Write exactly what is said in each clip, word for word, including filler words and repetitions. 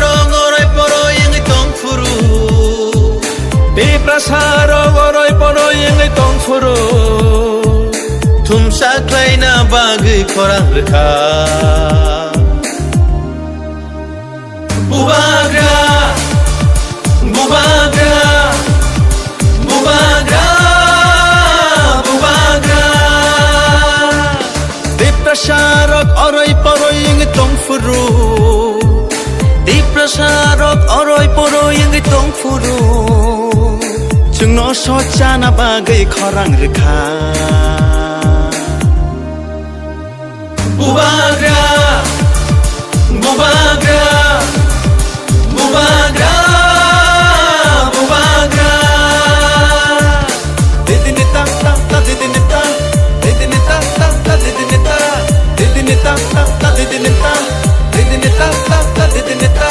Rong oroi poroi wngwi tong phuru, Tiprasa rok oroi poroi wngwi tong phuru, thumsa khlaina bagwi khorang rwkha. Bubagra, bubagra, bubagra, bubagra. Tiprasa rok oroi poroi wngwi tong phuru, Tiprasa rok oroi poroi wngwi tong phuru, chwngno sochana bagwi khorang rwkha. Bubagra, bubagra, bubagra, bubagra. Didini ta ta ta, didini ta, didini ta ta ta, didini ta, didini ta ta ta, didini ta, didini ta ta ta, didini ta.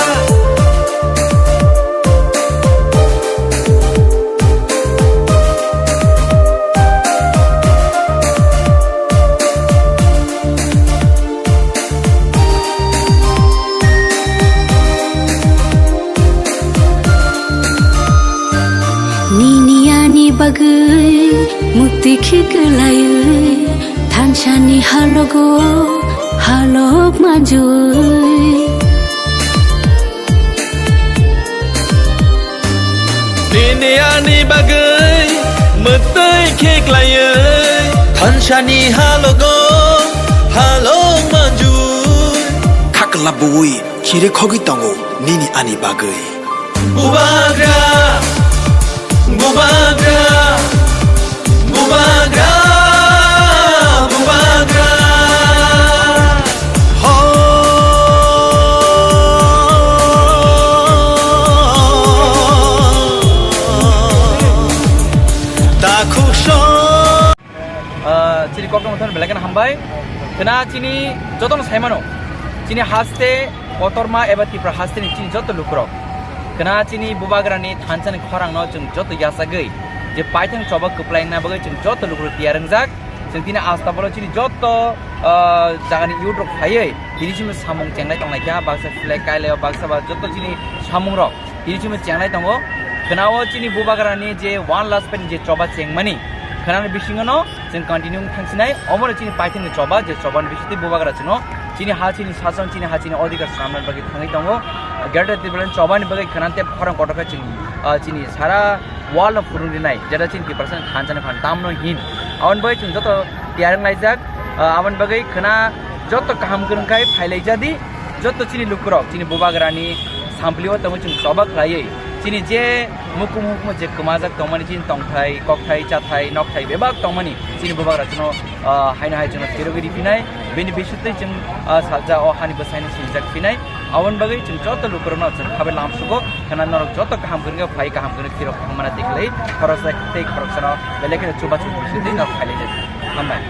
Nini ani bagwi mukti khiklaiwi, thansani halogo halok manjui. Nini ani bagwi mwtwi khiklaiwi, thansani halogo halok manjui. Khakla buwi chiri khogwi tongo nini ani bagwi. Bubagra, bubagra, bubagra, bubagra. Ho. Dakhuk so. Ah, chini koktwma thani belai kheno hambai. Khna chini jotono saimano. Chini haste kotorma eba Tipra hasteni chini joto lukurok. Khna chini bubagrani thansani khorangno chwng joto yachagwi je paithang choba kwplaina bagwi chwng joto lukurok tiyar wngjak. Chwng tini astabalo chini joto, ah, jagani youth rok phaiwi tini chini samung chengnai tongnaikha, baksa flag kaileo, baksa ba joto chini samungrok. Tini chini chengnai tongo. Khna o chini bubagrani je one last pen je choba chengmani. Khnani bisingono chwng continue thangsinai. Omono chini paithangni choba, je chobani bisingtwi bubagra chwngno chini ha chini sason, chini ha chini odhikar swnamnani bagwi thangwi tongo. Greater Tipraland chobani bagwi khna tei khorang kotor khe chwng, ah, chini sara world o phurung rinai, jeta chini Tiprasani thansa ni phan tamno hin. Aboni bagwi chwng joto tiyar wnglaijak. Ah, aboni bagwi khna joto kaham kwrwng khai phailaijadi. Joto chini lukurok, chini bubagrani samplio tongwi chwng choba khlaiwi, chini je mukumu mukumu je kwmajak tongmani, chini tongthai, kokthai, chathai, nokthai bebak tongmani, chini bubagra chwngno, ah, haino hai chwngno phirogwi riphinai, bini bisingtwi chwng, ah, salsa o hani bwsaino sinijak phinai. Aboni bagwi chwng joto lukurokno chwng khabai lamsugo, khna norok joto kaham kwrwngkhe phai, kaham kwrwngkhe phirok thangmana tei khlai, khoroksa tei khoroksano belai kheno chubachu bisingtwi norok phailaijak. Hambai.